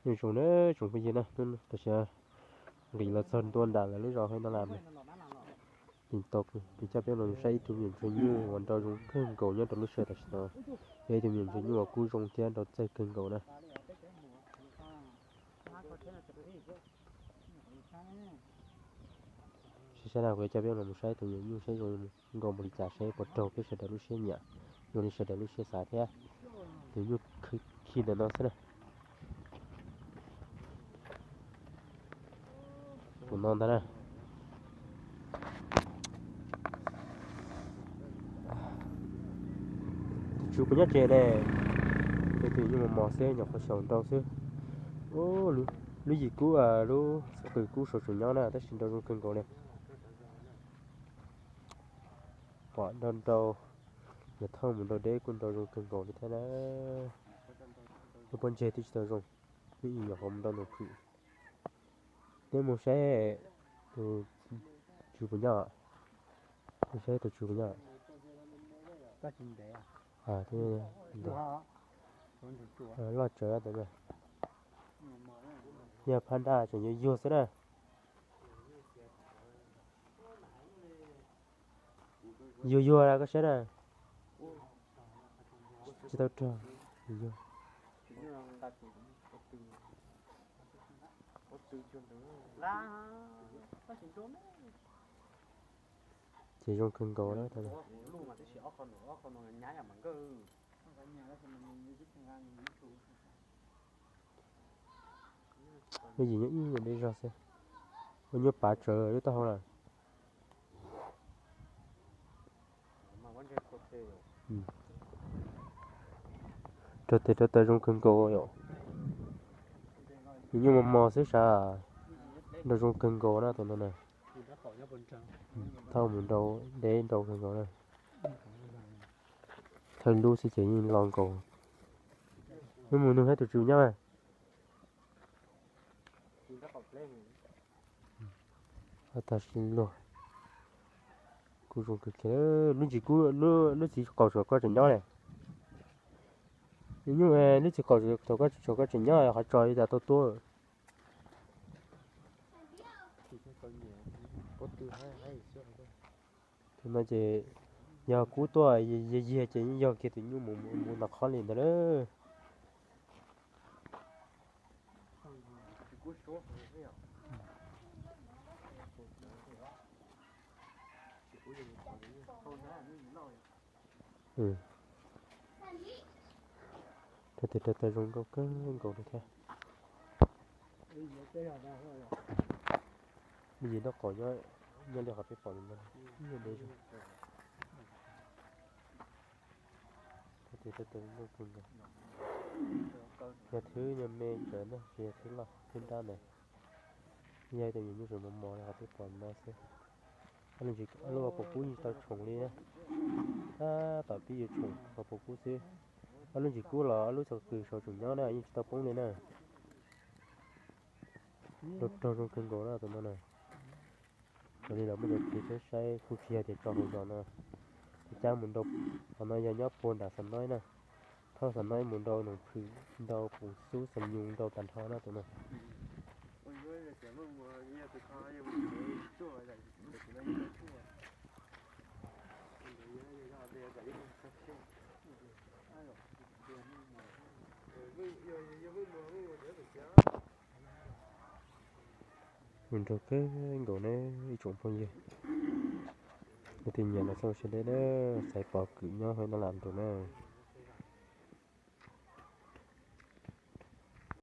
Nyob zoo na tsoom phooj ywg na, tam sim no nqis los txog ntua nram lawv lub zos Huab Nab Las na. Ces tau kuv coj peb los saib ib tug me nyuam ntsuag nyuj uas nrau zoo kawg nkaus nyob rau lub sij hawm tam sim no. Yog ib tug me nyuam ntsuag nyuj uas kub zoo thiab nrau txawj kawg nkaus na. Saib saib na, kuv yuav coj peb los mus saib tus me nyuam nyuj saib zoo nkaus npaum li cas, saib puas raug peb sawv daws lub siab nyiam, zoo li sawv daws lub siab xav thiab. Tus nyuj khi ntawm no xwb na. Tus no ntag na. Tus tswv puas nyob tsev ne? Tus nyuj mos mos xwb, nyuam qhuav xyaum nrau xwb. Lub yim kub, lub qws kub saum tseem nyob na, tab sis nrau zoo kawg nkaus li. Pom nrau nrau, yog thauj mus nrau deb kuj nrau zoo kawg nkaus li thiab na. Lub pob ntseg twb tsis tau zoo, twb nyuam qhuav mus nrau ntawm phwm. Neb mus saib tus tswv puas nyob, mus saib tus tswv puas nyob. Loj tsawv tas na. Yog phab nraj tseem yuag yuag xwb na. Yuag yuag koj saib na. Tsis tau rog, yuag. Ces zoo kawg nkaus na. Lub yim nyob ib nyuag deb zog xwb. Ua nyuag pav tsawv lub taub hau lawm. Rau tes rau taw zoo kawg nkaus yom. Nyuam nyuj mos mos xwb sav, nrau zoo kawg nkaus na tus no na. Thauj mus nrau deb nrau kawg nkaus na. Thawj lub xwb ces yeej lo nkaus. Wb mus nug saib tus tswv nyob. Tag sim luag. Kuj zoo kawg kiag. Lub ntsis kub, lub txiv qaum tsuas koj tseem nyob ne. Nyuj, lub txiv qaum tsuas koj tseem nyob, qhov tso li cas tau tuab. Tus no ces yog kub tuaj yiag yiag ces yeej yog kiag tus nyuj mus mus nta qhob li ntawd lawm. Rau tes rau taw zoo nkauj kawg nkaus li thiab. Yim nraub qaum nyob li qhov peb pom ntawd, ib yam li. Rau tes rau taw zoo nkauj kawg nkaus. Yog thwb nyuag me tsawv ntag, tsis yog thwb loj thwb nrab ntawd. Yog ib tug nyuam nyuj tseem mos mos li qhov peb pom no xwb. Ob lub vaus pum kub yeej tsis tau tshoom li na. Tab tom pib yuav tshoom vaus pum kub xwb. Ob lub ntsis kub los ob lub txog kws saud tseem nyob na, yeej tsis tau poob li na. Rau rog zoo kawg nkaus na tus no na. Raws li lawv muab cov txiv tshawb saib kuj tsis yog tias tso hauv zos no, cab mus nrau, qhov no yog nyob puag nram Xam Noib na. Thauj Xam Noib mus nrau Noom Phwm, nrau Pum Xub, Xam Nyum, nrau tag nrho na tus no. Mus nraug kawg nkaus ne ib tsoom phooj ywg. Leej twg nyiam no txhob ua siab deb na, xaiv pom kwm nyob Huab Nab Las nraug na.